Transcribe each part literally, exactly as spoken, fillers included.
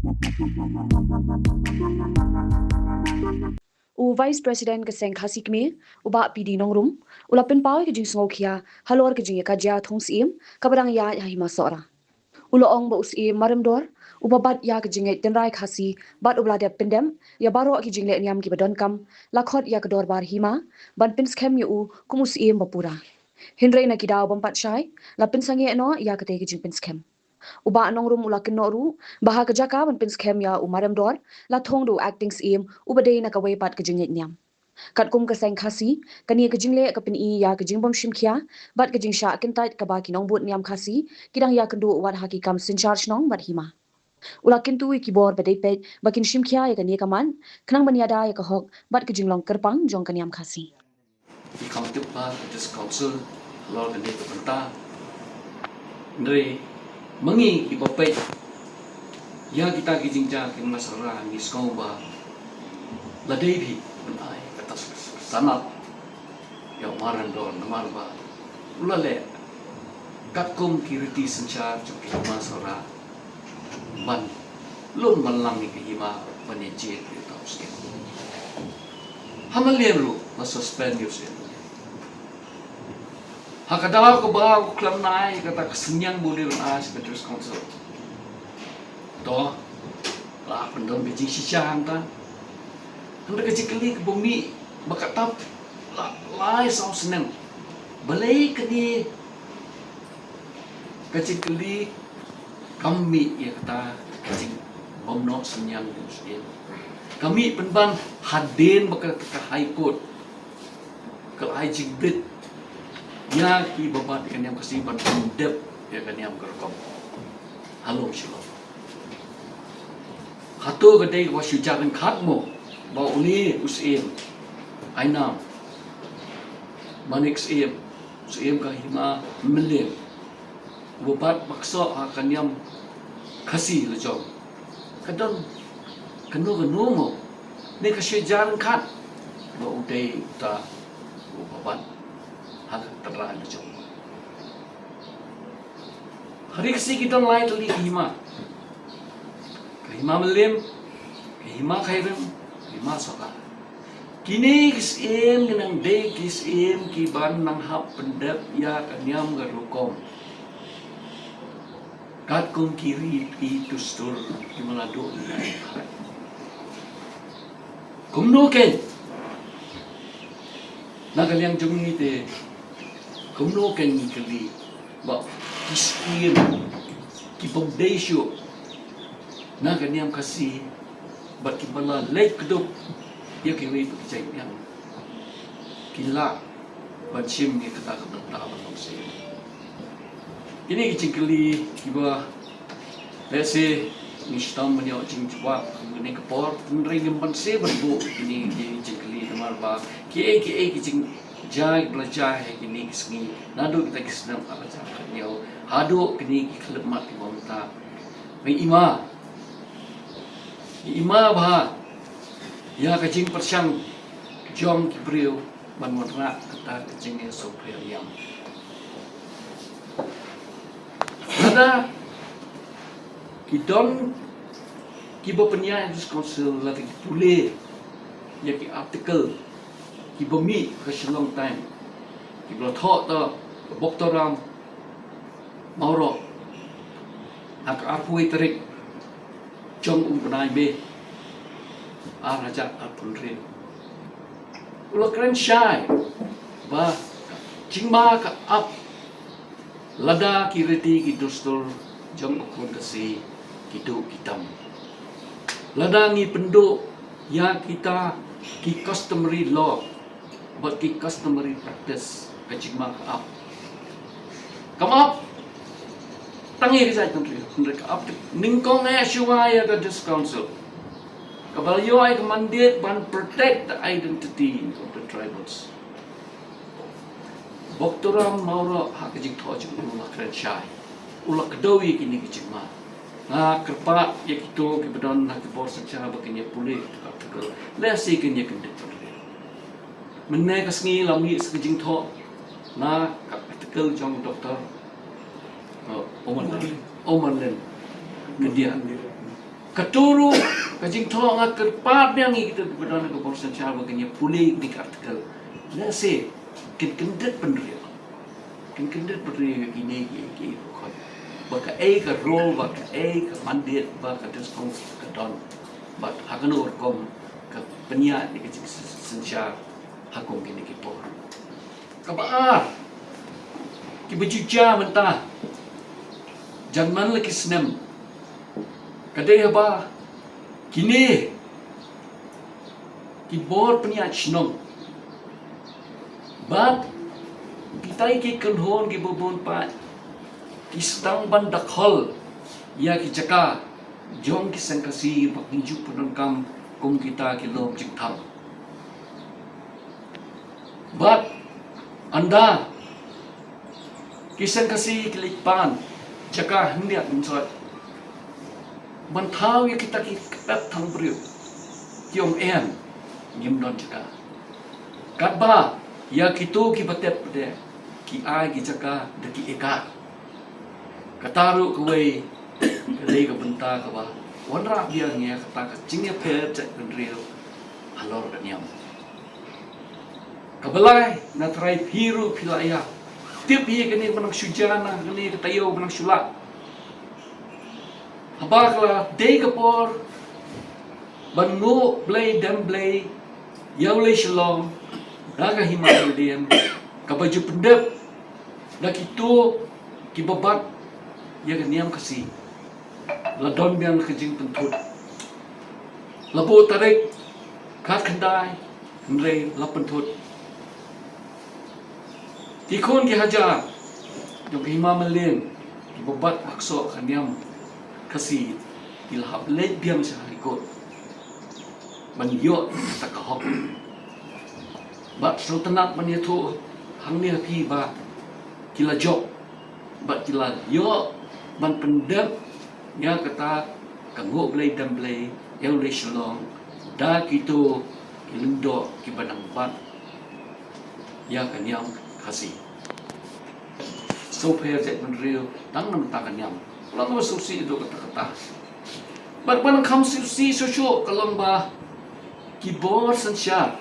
U Vice President ka Seng Khasi Kmie, u Bah P D Nongrum, u la pynpaw ïa ka jingsngewkhia halor ka jingïakajia thung Syiem kaba dang ïaid ha Hima Sohra. U la ong ba u Syiem Maremdor uba bat ïa ka jingngeit tynrai Khasi bad uba la dep pyndep ïa baroh ki jingleh niam kiba donkam, la khot ïa ka dorbar hima ban pynskhem ïa u kum u Syiem ba pura. Hynrei na ki daw bym pat shai, la pynsangeh noh ïa katei ka jingpynskhem. U Bah Nongrum u la kynnoh ruh ba ha ka jaka ban pynskhem ïa u Maremdor, la thung da u Acting Syiem uba dei na kawei pat ka jingngeit niam. Katkum ka Seng Khasi, kane ka jingleh ka pyni ïa ka jingbymshimkhia bad ka jingshah kyntait kaba ki nongbud niam Khasi ki dang ïakynduh wat ha ki kam synshar shnong bad hima. U la kyntu ïa ki bor ba dei peit ba kin shimkhia ïa kane ka mat, khnang ban ïada ïa ka hok bad ka jinglong kyrpang jong ka niam Khasi. Ki kam tip ba ka District Council halor kane ka bynta. Hynrei ma ngi kiba peit ïa kita ki jingjia ki Hima Sohra, ngi sngew ba la dei phi ban ai kata ka sanad ïa u Maremdor namar ba u la leh katkum ki riti synshar jong ki Hima Sohra ban lum ban lang ïa ka hima ban ïa jied ïa uta u Syiem. Ha Mylliem ruh la suspend ïa u Syiem. Ha ka daw kaba u khlem ai kata ka synñiang ba u dei ban ai sha ka District Council, to la pyndonkam ka jingshisha hangta. Hynrei ka jingkylli kaba mih ba ka dap la lai saw snem, balei kane ka jingkylli kam mih ïa kata ka jingbymnoh synñiang jong u Syiem? Ka mih pynban hadien ba ka, ka High Court ka la ai jingbit ïa kiba bat ïa ka niam Khasi ban pyndep ïa ka niam ka rukom ha Lum Shillong. Hato ka dei kaba shu jar ryngkat mo ba une u Syiem Ainam Manik Syiem, Syiem ka Hima Mylliem, uba bat baksoh ha ka niam Khasi la jong, ka don kano kano mo, ne ka shu jar ryngkat ba u dei uta uba bat ha ka tynrai la jong? Ha ri Khasi ki don lai tylli ki hima. Ka Hima Mylliem, ka Hima Khyrim, ka Hima Sohra. Kine ki Syiem ki nang dei ki Syiem kiban nang hap pyndep ïa ka niam ka rukom katkum ki rit ki dustur kiba la duh. Kumno kein, na ka liang jong ngi te, kumno kein ngi kylli ba ki Syiem kibym dei shuh na ka niam Khasi bad kiba la leit kdup ïa kiwei pat ki jait niam ki lah ban shim ïa kata ka bynta ban long Syiem? Kine ki jingkylli kiba lehse ngi shitom ban ïoh jingjawab ha kane ka por, hynrei ngim banse ban buh kine ki jingkylli namar ba kiei kiei ki jingjia kiba la jia ha kine ki sngi, naduh kita ki snem ar hajar khathynñiew haduh kine ki khyllipmat kiba mynta, ngi ima, ngi ima bha ïa ka jingpyrshang jong ki briew ban wanrah kata ka jingïasngewthuh ïa. Lada ki don kiba pynïaid District Council, lada ki pule ïa ki article kiba mih ha ka Shillong Times, kiba la thoh da u Boktoram Mawroh ha ka arphew wei tarik jong u bnai May ar hajar arphew hynriew. U la kren shai ba jingma ka ap lada ki riti ki dustur jong u khun Khasi ki duh ki tam. Lada ngi pynduh ïa kita ki customary law bad ki customary practice, ka jingma ka ap. Kam ap tang ïa ka jaitbynriew, hynrei ka ap nyngkong eh shuwa ïa ka District Council, kaba la ïoh ïa ka mandate ban protect the identity of the tribals. Boktoram Mawroh ha ka jingthoh jong u la kren shai, u la kdew ïa kine ki jingma. Nga kyrpad ïa kito kiba don ha ki bor synshar ba kin ïa pule ïa ka article, lehse kin ïa kyndit. Mynne ka sngi la mih sa ka jingthoh na ka article jong Doktor, uh, Oman, Oman Len Kyndiah. Kato ruh ka jingthoh nga kyrpad biang ïa kita kiba don ha ka bor synshar ba kin ïa pule ïa kane ka article. Lehse kin kyndit bynriew. Kin kyndit bynriew ïa kine ki, ki, ki, ki, ba kaei ka role, ba kaei ka mandate, ba ka discourse ka don. Bad ha kano ka rukom ka pynïaid ïa ka jingsynshar ha kum kine ki por. Kaba ar, kiba ju jia mynta, jan man la ki snem, ka dei haba kine ki bor pynïaid shnong bad kitai ki kynhun kiba bun paid ki sdang ban dakhol ïa ki jaka jong ki seng Khasi ba kin ju pyndonkam kum kita ki lum jingthang. Bad ynda ki seng Khasi ki leit pan jaka hynñiewtrep, ban thaw ïa kita ki kpep thang briew, ki ong em, ngim don jaka. Katba ïa kito kiba tep pat de ki ai ki jaka da ki ekar. Kata ruh kawei ka dei ka bynta kaba wanrah biang ïa kata ka jingïapher jaitbynriew halor ka niam. Kaba lai, na trai phi ruh phi la ïa tip ïa kane ba nang shu jia, na kane ka taïew ba nang shu leit. Haba ka la dei ka por ban nguh blei dem blei ïa u lei Shillong da ka Hima Malien, kaba ju pyndep da kito kiba bat ïa ka niam Khasi. La don biang ka jingpynthut. La buh tarik khatkhyndai, hynrei la pynthut. Ki khun ki hajar jong ka Hima Malien kiba bat baksoh ka niam Khasi ki la hap leit biang sha High Court ban ïoh kata ka hok. Bad sngewtynnat ban ïathuh hangne ha phi ba ki la jop bad ki la ïoh ban pyndep ïa kata ka nguh blei dem blei ïa u lei Shillong da kito ki lyngdoh kiba nang bat ïa ka niam Khasi. Sngewpher jaitbynriew tang namar ka niam. Long ba sngewsih ïa kata kata. Bad ba nang kham sngewsih shuh shuh ka long ba ki bor synshar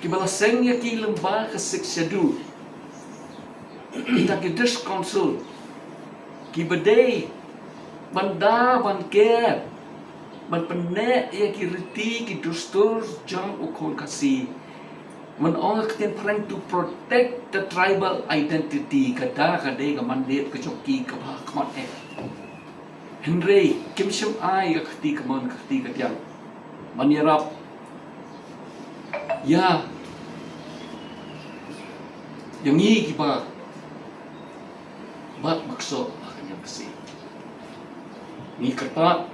kiba la seng ïa ki lyngba ka Sixth Schedule, kita ki District Council, kiba dei ban da ban ker ban pynneh ïa ki riti ki dustur jong u khun Khasi. Ban ong ha ka ktien phareng, to protect the tribal identity, ka da ka dei ka mandate ka jong ki kaba khmat eh. Hynrei kim shym ai ka kti kamon ka kti kadiang ban ïarap ïa, ïa ngi kiba bat baksoh ha ka niam Khasi. Ngi kyrpad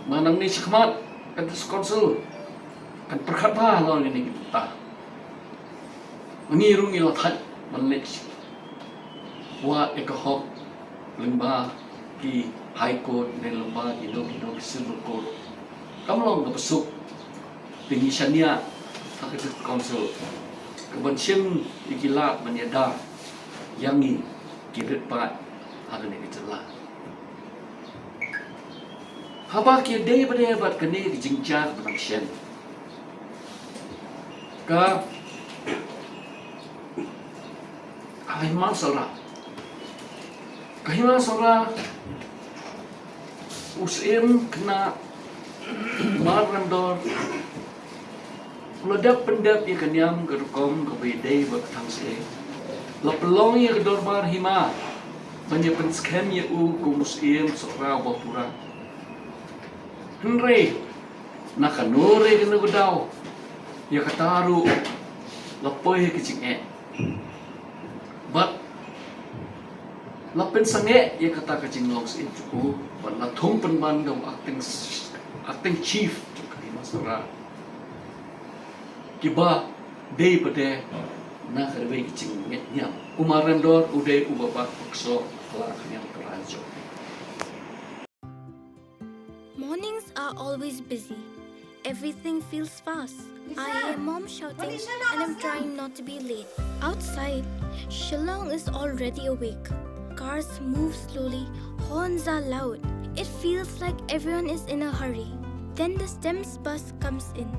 ba nangne shakhmat ka District Council kan pyrkhat bha halor kine ki bynta. Ngi ruh ngi la thait ban leit wad ïa ka hok lyngba ki High Court ne lyngba kino kino ki Civil Court. Kam long kaba suk. Te ngi shaniah ha ka District Council ka ban shim ïa ki lad ban ïada ïa ngi ki rit paid ha kane ka jylla. Haba ki dei ba dei bad kane ka jingjia ba nang shen ka Hima Sohra. Ka Hima Sohra, u Syiem khynnah Marremdor, u la dep pyndep ïa ka niam ka rukom kaba ïadei bad ka thang syiem. La pynlong ïa ka dorbar hima ban ïa pynskhem ïa u kum u Syiem Sohra uba pura. Hynrei na kano re kano ka daw, ïa kata ruh la poi ha ka jingeh. Bad la pynsangeh ïa kata ka jinglong syiem jong u bad la thung pynban da u acting, acting chief jong ka Hima Sohra. Kiba dei pat de na ka dei ka jingngeit niam. U Marremdor u dei uba bat baksoh ha la ka niam ka rai jong u. Mornings are always busy. Everything feels fast. I hear mom shouting and I'm trying not to be late. Outside, Shillong is already awake. Cars move slowly, horns are loud. It feels like everyone is in a hurry. Then the STEMS bus comes in,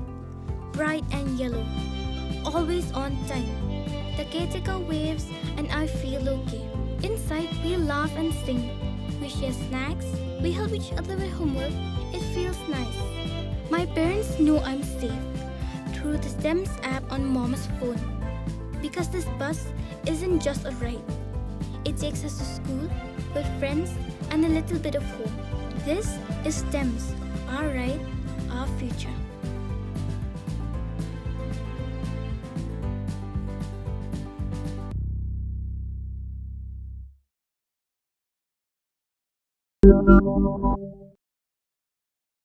bright and yellow, always on time. The caretaker waves and I feel okay. Inside, we laugh and sing. We share snacks. We help each other with homework. It feels nice. My parents know I'm safe through the STEMS app on Mom's phone. Because this bus isn't just a ride. It takes us to school, with friends, and a little bit of hope. This is STEMS, our ride, our future.